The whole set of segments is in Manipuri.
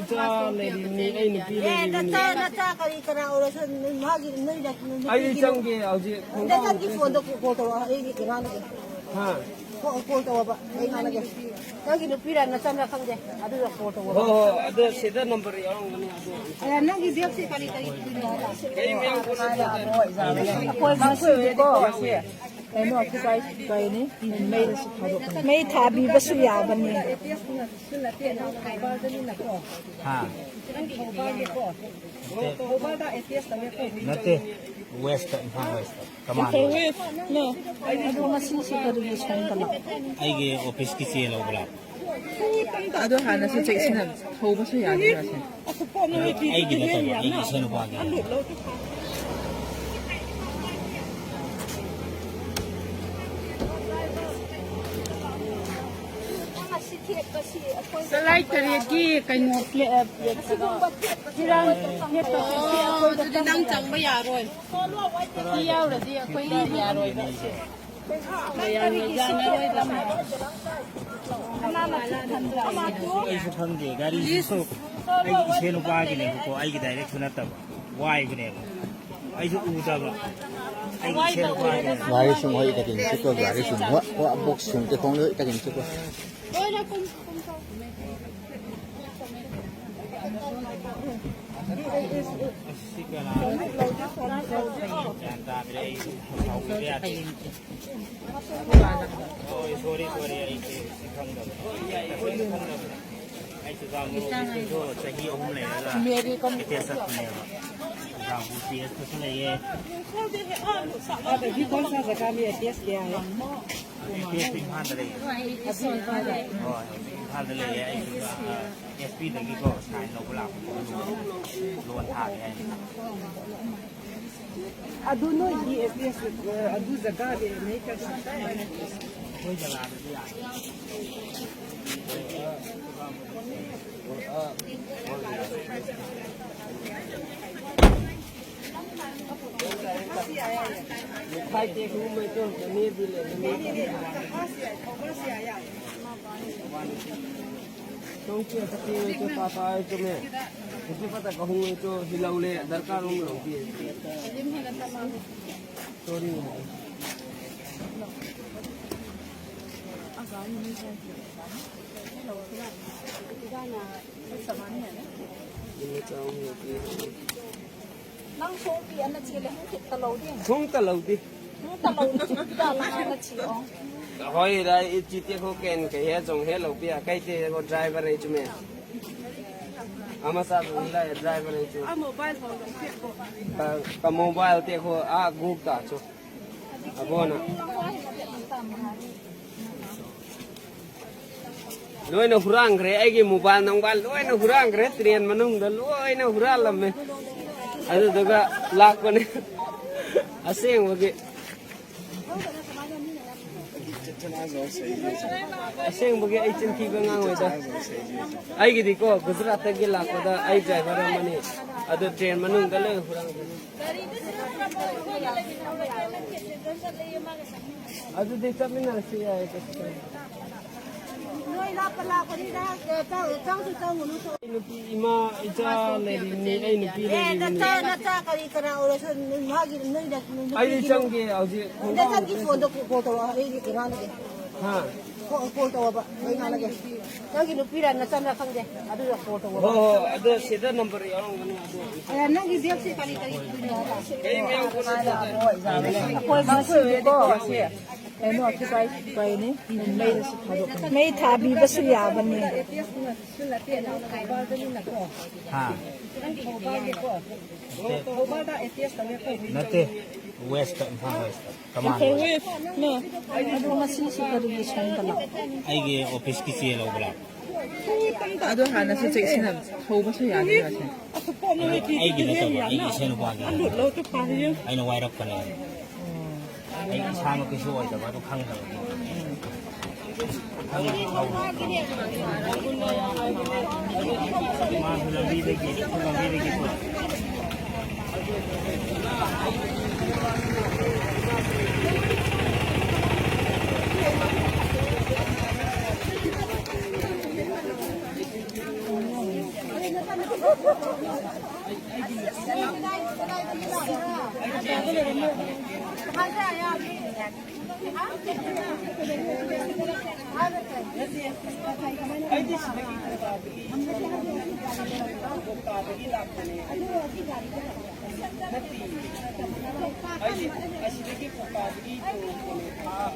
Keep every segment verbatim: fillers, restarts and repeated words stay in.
ꯏꯆꯥ ꯂꯩꯔꯤꯕꯅꯤ, ꯑꯩ ꯅꯨꯄꯤ ꯑꯦ, ꯂꯩꯔꯤꯕꯅꯤ꯫ ꯅꯆꯥ, ꯅꯆꯥ ꯀꯔꯤ ꯀꯔꯥ ꯑꯣꯏꯔꯁꯨ ꯅꯍꯥꯛꯀꯤ ꯅꯣꯏ ꯅꯨꯄꯤꯒꯤꯅꯣ? ꯑꯩ ꯆꯪꯒꯦ ꯍꯧꯖꯤꯛ ꯈꯣꯡꯒ꯭ꯔꯥꯎ ꯅꯆꯥꯒꯤ ꯐꯣꯟꯗꯣ ꯀꯣꯜ ꯇꯧꯔꯛꯑꯣ, ꯑꯩ ꯉꯥꯡꯅꯒꯦ꯫ ꯍꯥ? ꯀꯣ-, ꯀꯣꯜ ꯇꯧꯑꯣꯕ, ꯑꯩ ꯉꯥꯡꯅꯒꯦ꯫ ꯅꯪꯒꯤ ꯅꯨꯄꯤꯔ ꯅꯆꯟꯔ ꯈꯪꯗꯦ, ꯑꯗꯨꯒ ꯀꯣꯜ ꯇꯧꯑꯣꯕ꯫ ꯍꯣꯏ, ꯍꯣꯏ, ꯑꯗꯨ ꯁꯤꯗ ꯅꯝꯕꯔ ꯌꯥꯎꯔꯝꯒꯅꯤ, ꯑꯗꯨ꯫ ꯑꯦ, ꯅꯪꯒꯤ ꯕꯦꯒꯁꯦ ꯀꯔꯤ ꯀꯔꯤ ꯄꯨꯔꯤꯅꯣ ꯍꯥꯏꯕ? ꯀꯔꯤꯝ ꯌꯥꯎꯗꯦ꯫ ꯑꯩꯈꯣꯏ ꯉꯁꯤꯗꯤꯀꯣ, ꯀꯩꯅꯣ, ꯑꯣꯀ꯭ꯌꯨꯄꯥꯏ ꯀꯩꯅꯤ? ꯃꯩ ꯊꯥꯕꯤꯕꯁꯨ ꯌꯥꯕꯅꯤ꯫ ꯍꯥ? ꯅꯠꯇꯦ, ꯋꯦꯁꯇ, ꯏꯝꯐꯥꯜ ꯋꯦꯁꯇ꯫ ꯀꯃꯥꯟꯗꯣ꯫ ꯑꯗꯣ ꯉꯁꯤꯁꯤ ꯀꯔꯤꯒꯤ ꯁꯣꯝꯗ ꯂꯥꯛꯄ? ꯑꯩꯒꯤ ꯑꯣꯐꯤꯁꯀꯤ ꯆꯦ ꯂꯧꯕ ꯂꯥꯛꯄ꯫ ꯑꯗꯣ ꯍꯥꯟꯅꯁꯨ ꯆꯦꯛꯁꯤꯟꯅ ꯊꯧꯕꯁꯨ ꯌꯥꯗꯦ ꯁꯦ꯫ ꯑꯩꯒꯤ ꯅꯠꯇꯕ, ꯑꯩꯒꯤ ꯏꯆꯦ ꯅꯨꯄꯥꯒꯤ꯫ ꯆꯂꯥꯏ ꯇꯔꯦꯠꯀꯤ ꯀꯩꯅꯣ ꯐ꯭ꯂꯦ-, ꯑ, ꯐꯤꯔꯥꯟ ꯊꯦꯠꯄꯁꯦ ꯑꯩꯈꯣꯏꯗ ꯑꯗꯨꯗꯤ ꯅꯪ ꯆꯪꯕ ꯌꯥꯔꯣꯏ꯫ ꯁꯤ ꯌꯥꯎꯔꯗꯤ ꯑꯩꯈꯣꯏ ꯌꯥꯔꯣꯏꯕ꯫ ꯃꯌꯥꯝꯅ ꯌꯥꯅꯔꯣꯏꯗꯕ꯫ ꯑꯩꯁꯨ ꯈꯪꯗꯦ, ꯒꯥꯔꯤꯁꯤꯁꯨ ꯑꯩꯒꯤ ꯏꯆꯦ ꯅꯨꯄꯥꯒꯤꯅꯦꯕꯀꯣ, ꯑꯩꯒꯤ ꯗꯥꯏꯔꯦꯛꯁꯨ ꯅꯠꯇꯕ, ꯋꯥꯏꯕꯅꯦꯕ꯫ ꯑꯩꯁꯨ ꯎꯗꯕ꯫ ꯑꯩꯒꯤ ꯏꯆꯦ ꯅꯨꯄꯥꯒꯤꯅꯦ꯫ ꯒꯥꯔꯤ ꯁꯨꯝ ꯍꯣꯏ ꯏꯇꯥꯒꯤꯅꯤ ꯆꯤꯛꯀꯣ, ꯒꯥꯔꯤ ꯁꯨꯝ ꯍꯣꯏ, ꯍꯣꯏ, ꯕꯣꯛꯁ ꯁꯨꯝ ꯇꯦꯐꯣꯡ ꯂꯣꯏ ꯏꯇꯥꯒꯤꯅꯤ ꯆꯤꯛꯀꯣ꯫ ꯑꯁ, ꯁꯤ ꯀꯅꯥ? ꯒ꯭ꯌꯥꯟ ꯇꯥꯗ꯭ꯔꯦ ꯑꯩ꯫ ꯁꯥꯎꯕꯤꯕ ꯌꯥꯗꯦ꯫ ꯍꯣꯏ, ꯁꯣꯔꯤ, ꯁꯣꯔꯤ, ꯑꯩ ꯁꯤ ꯈꯪꯗꯕꯅꯦ꯫ ꯑꯩ ꯆꯨꯔꯆꯥꯟꯄꯨꯔ ꯑꯣꯐꯤꯁꯇꯁꯨ ꯆꯍꯤ ꯑꯍꯨꯝ ꯂꯩꯔꯒ ꯑꯦꯇꯦꯁ ꯆꯠꯄꯅꯦꯕ꯫ ꯆꯨꯔꯆꯥꯟꯄꯨꯔ ꯄꯤ ꯑꯦꯁꯇꯁꯨ ꯂꯩꯌꯦ꯫ अभी कौन सा जगह में एटीएस किया है? ꯑꯦꯇꯦꯁꯇꯤ ꯏꯝꯐꯥꯜꯗ ꯂꯩꯌꯦ꯫ ꯑꯗꯨ ꯏꯝꯐꯥꯜꯗ? ꯍꯣꯏ, ꯍꯧꯖꯤꯛ ꯏꯝꯐꯥꯜꯗ ꯂꯩꯌꯦ꯫ ꯑꯩ ꯁꯤꯗ, ꯑ, ꯑꯦꯁ ꯄꯤꯗꯒꯤꯀꯣ ꯁꯥꯏꯟ ꯂꯧꯕ ꯂꯥꯛꯄꯅꯦ꯫ ꯂꯣꯟ ꯊꯥꯒꯦ ꯍꯥꯏꯅ꯫ ꯑꯗꯨ ꯅꯣꯏꯒꯤ ꯑꯦꯇꯦꯁ, ꯑ, ꯑꯗꯨ ꯖꯒꯥꯗꯤ ꯂꯩ ꯀꯩꯁꯨ? ꯑꯩꯈꯣꯏ ꯖꯒꯥꯗꯗꯤ ꯌꯥꯔꯦ꯫ ꯅꯪ ꯄꯦ ꯆꯠꯄꯤ ꯆꯣ ꯇꯥ ꯇꯥ ꯆꯣ ꯃꯦ꯫ ꯍꯧꯖꯤꯛ ꯐꯠꯇ ꯀꯍꯨꯝ ꯆꯣ ꯍꯤꯂꯧ ꯂꯦ ꯗꯔꯀꯥꯔ ꯑꯃ ꯂꯧꯕꯤ꯫ ꯁꯣꯔꯤ꯫ ꯏꯟꯅ ꯆꯥꯎ ꯂꯧꯕꯤ꯫ ꯅꯪ ꯁꯣꯝꯒꯤ ꯑꯃ ꯆꯦꯜꯂꯦ, ꯍꯪꯆꯤꯠꯇ ꯂꯧꯗꯦ꯫ ꯁꯣꯝꯇ ꯂꯧꯗꯦ꯫ ꯁꯣꯝꯇ ꯂꯧꯗꯦ, ꯍꯤꯗꯥꯛ ꯂꯥꯡꯉꯒ ꯊꯤꯔꯛꯑꯣ꯫ ꯍꯣꯏ, ꯔꯥꯏ, ꯏꯆꯤ ꯇꯦꯛꯈꯣ ꯀꯦꯟ ꯀꯩ ꯍꯦ ꯆꯣꯡ ꯍꯦ ꯂꯧꯕꯤ ꯌꯥ, ꯀꯩ ꯇꯦ ꯍꯦ ꯀꯣ ꯗ꯭ꯔꯥꯏꯚꯔ ꯍꯦ ꯆꯨꯝꯃꯦ꯫ ꯑꯃ ꯆꯥ ꯂꯨ ꯂꯥꯏ ꯗ꯭ꯔꯥꯏꯚꯔ ꯍꯦ ꯆꯨꯝꯃꯦ꯫ ꯀ-, ꯀ ꯃꯣꯕꯥꯏꯜ ꯇꯦꯛꯈꯣ, ꯑꯥ, ꯒꯨꯛ ꯇꯥ ꯆꯣ꯫ ꯑꯕꯣꯅ꯫ ꯂꯣꯏꯅ ꯍꯨꯔꯥꯟꯈ꯭ꯔꯦ, ꯑꯩꯒꯤ ꯃꯣꯕꯥꯏꯜ ꯅꯣꯡꯕꯥꯏꯜ ꯂꯣꯏꯅ ꯍꯨꯔꯥꯟꯈ꯭ꯔꯦ, ꯇ꯭ꯔꯦꯟ ꯃꯅꯨꯡꯗ ꯂꯣꯏꯅ ꯍꯨꯔꯥꯜꯂꯝꯃꯦ꯫ ꯑꯗꯨꯗꯨꯒ ꯂꯥꯛꯄꯅꯦ꯫ ꯑꯁꯦꯡꯕꯒꯤ꯫ ꯑꯁꯦꯡꯕꯒꯤ ꯑꯩ ꯆꯤꯟꯊꯤꯕ ꯉꯥꯡꯉꯣꯏꯗ꯫ ꯑꯩꯒꯤꯗꯤꯀꯣ, ꯒꯨꯖꯔꯥꯠꯇꯒꯤ ꯂꯥꯛꯄꯗ ꯑꯩ ꯗ꯭ꯔꯥꯏꯚꯔ ꯑꯃꯅꯤ꯫ ꯑꯗꯨ ꯇ꯭ꯔꯦꯟ ꯃꯅꯨꯡꯗ ꯂꯣꯏ ꯍꯨꯔꯥꯟꯈ꯭ꯔꯦ꯫ ꯑꯗꯨꯗꯤ ꯆꯠꯃꯤꯟꯅꯔꯁꯤ ꯌꯥꯏ, ꯀꯩꯁꯨ ꯀꯥꯏꯗꯦ꯫ ꯅꯣꯏ ꯂꯥꯞꯄ ꯂꯥꯛꯄꯅꯤꯅ, ꯆꯪ-, ꯆꯪꯁꯨ ꯆꯪꯉꯨꯅꯨ꯫ ꯑꯩ ꯅꯨꯄꯤ, ꯏꯃꯥ, ꯏꯆꯥ ꯂꯩꯔꯤꯕꯅꯤ, ꯑꯩ ꯅꯨꯄꯤ ꯑꯦ, ꯂꯩꯔꯤꯕꯅꯤ꯫ ꯅꯆꯥ, ꯅꯆꯥ ꯀꯔꯤ ꯀꯔꯥ ꯑꯣꯏꯔꯁꯨ, ꯅꯣꯏ ꯃꯥꯒꯤ, ꯅꯣꯏꯅ, ꯅꯨꯄꯤꯒꯤ ꯑꯩꯗꯤ ꯆꯪꯒꯦ ꯍꯧꯖꯤꯛ ꯈꯣꯡꯒ꯭ꯔꯥꯎ ꯅꯆꯟꯒꯤ ꯐꯣꯟꯗꯣ ꯀꯣꯜ ꯇꯧꯔꯛꯑꯣ, ꯑꯩ ꯉꯥꯡꯅꯒꯦ꯫ ꯍꯥ? ꯀꯣꯜ, ꯀꯣꯜ ꯇꯧꯑꯣꯕ, ꯑꯩ ꯉꯥꯡꯅꯒꯦ꯫ ꯅꯪꯒꯤ ꯅꯨꯄꯤꯔ ꯅꯆꯟꯔ ꯈꯪꯗꯦ, ꯑꯗꯨꯗ ꯀꯣꯜ ꯇꯧꯑꯣꯕ꯫ ꯍꯣꯏ, ꯍꯣꯏ, ꯑꯗꯣ ꯁꯤꯗ ꯅꯝꯕꯔ ꯌꯥꯎꯔꯝꯒꯅꯤ, ꯑꯗꯣ꯫ ꯑꯦ, ꯅꯪꯒꯤ ꯕꯦꯒꯁꯦ ꯀꯔꯤ ꯀꯔꯤ ꯄꯨꯔꯤꯅꯣ? ꯀꯔꯤꯝ ꯌꯥꯎꯄꯣꯠ ꯅꯠꯇꯦꯗ꯫ ꯑꯩꯈꯣꯏ ꯉꯁꯤꯗꯤꯀꯣ, ꯀꯩꯅꯣ, ꯊꯨꯒꯥꯏ, ꯊꯨꯒꯥꯏꯅꯤ, ꯃꯩꯗꯁꯨ ꯊꯥꯗꯣꯛꯀꯅꯤ꯫ ꯃꯩ ꯊꯥꯕꯤꯕꯁꯨ ꯌꯥꯕꯅꯤ꯫ ꯍꯥ? ꯅꯠꯇꯦ, west, Imphal west. Common west. ꯑꯗꯣ ꯉꯁꯤꯁꯤ ꯀꯔꯤꯒꯤ ꯁꯪꯗꯅꯣ? ꯑꯩꯒꯤ ꯑꯣꯐꯤꯁꯀꯤ ꯆꯦ ꯂꯧꯕ꯭ꯔꯥ? ꯑꯗꯣ ꯍꯥꯟꯅꯁꯨ ꯆꯦꯛꯁꯤꯟꯅ ꯊꯧꯕꯁꯨ ꯌꯥꯗꯦ ꯁꯦ꯫ ꯑꯩꯒꯤ ꯅꯠꯇꯕ, ꯑꯩꯒꯤ ꯏꯆꯦ ꯅꯨꯄꯥꯒꯤ꯫ ꯑꯩꯅ ꯋꯥꯏꯔꯛꯄꯅꯦ꯫ ꯑꯩ ꯏꯁꯥꯃꯛꯀꯤꯁꯨ ꯑꯣꯏꯗꯕ ꯑꯗꯨ ꯈꯪꯗꯕꯒꯤ꯫ ꯈꯪꯗꯕꯒꯤ ꯊꯧꯕ꯫ ꯃꯥꯁꯨ ꯂꯝꯕꯤꯗꯒꯤ, ꯂꯝꯕꯤꯗꯒꯤ ꯄꯨꯔꯛꯄ꯫ ꯑꯩꯗꯤ ꯁꯤꯗꯒꯤ ꯀꯣꯇꯥꯗꯒꯤ, ꯀꯣꯇꯥꯗꯒꯤ ꯂꯥꯛꯄꯅꯦ꯫ ꯅꯠꯇꯦ꯫ ꯑꯩꯗꯤ ꯑꯁꯤꯗꯒꯤ ꯀꯣꯇꯥꯗꯒꯤ ꯇꯣꯡꯉꯛꯄꯅꯦ꯫ ꯑꯥ,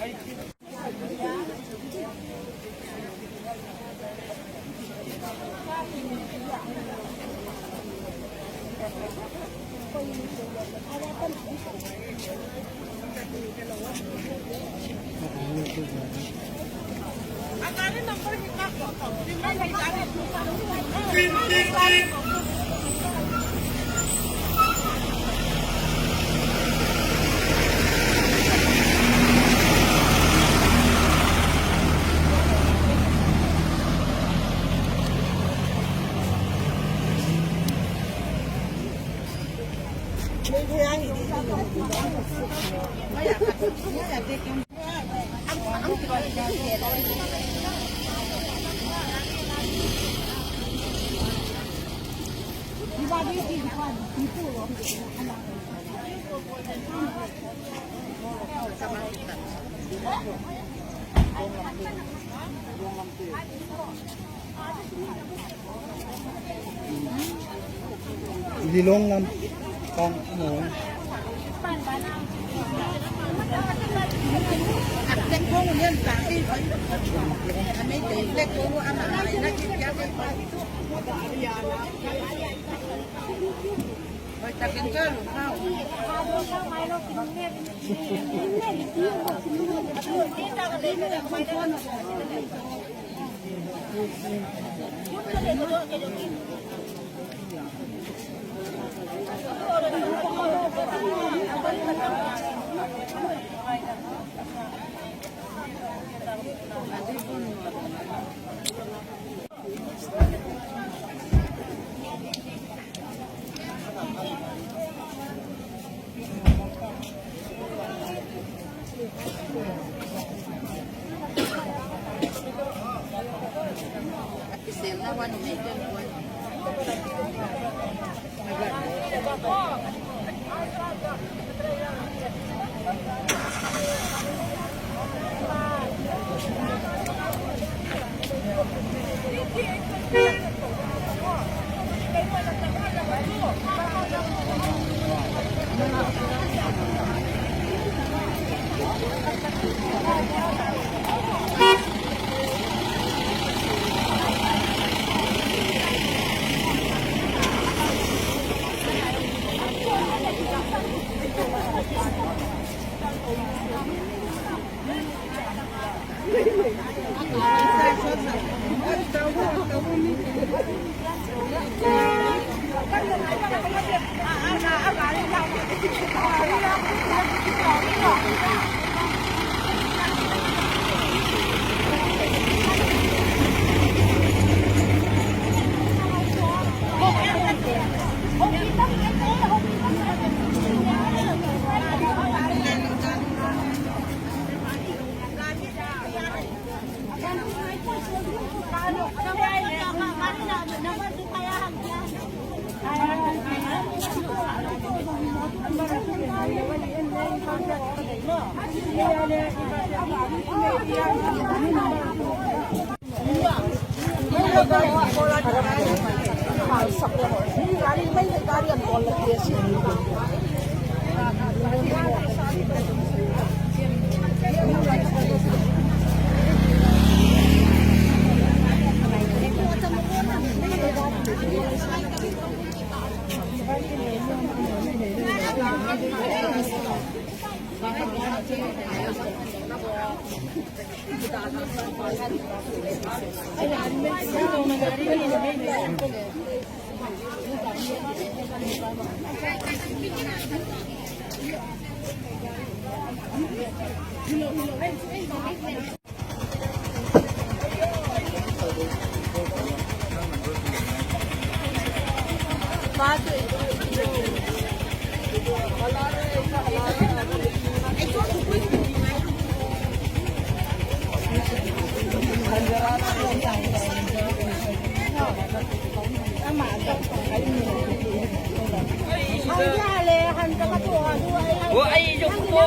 ꯑꯩꯗꯤ꯫ ꯑꯩ Lilong lam pang mo. ꯌꯥꯍꯜꯂꯦ, ꯍꯟ ꯆꯠꯂ ꯇꯣꯛꯑꯣ꯫ ꯑꯗꯨ ꯑꯩ ꯑꯣ, ꯑꯩꯁꯨ ꯐꯣꯇꯣ,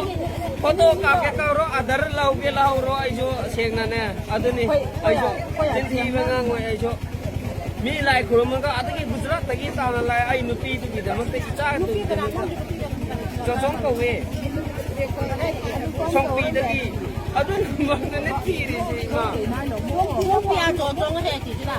ꯐꯣꯇꯣ ꯀꯥꯞꯀꯦ ꯀꯧꯔꯣ, ꯑꯥꯙꯥꯔ ꯂꯧꯒꯦ ꯂꯧꯍꯧꯔꯣ, ꯑꯩꯁꯨ ꯁꯦꯡꯅꯅꯦ꯫ ꯑꯗꯨꯅꯤ, ꯑꯩꯈꯣꯏ, ꯑꯩꯁꯨ ꯑꯩꯈꯣꯏ ꯆꯤꯟ ꯊꯤꯕ ꯉꯥꯡꯉꯣꯏ ꯑꯩꯁꯨ꯫ ꯃꯤ ꯂꯥꯏ ꯈꯨꯔꯨꯝꯃꯒ ꯑꯗꯒꯤ ꯒꯨꯖꯔꯥꯠꯇꯒꯤ ꯇꯥꯅ ꯂꯥꯛꯑꯦ꯫ ꯑꯩ ꯅꯨꯄꯤꯗꯨꯒꯤꯗꯃꯛꯇ, ꯏꯆꯥꯗꯨꯒꯤꯗꯃꯛꯇ꯫ ꯆꯣꯆꯣꯡ ꯀꯧꯋꯦ꯫ ꯁꯣꯡꯄꯤꯗꯒꯤ꯫ ꯑꯗꯨ ꯅꯝꯕꯔꯗꯨꯅꯦ ꯊꯤꯔꯤꯁꯦ, ꯏꯃꯥ꯫ ꯅꯣꯡꯄꯤꯌꯥ ꯆꯣꯆꯣꯡ ꯍꯦꯛ ꯊꯤꯁꯤꯔꯥ?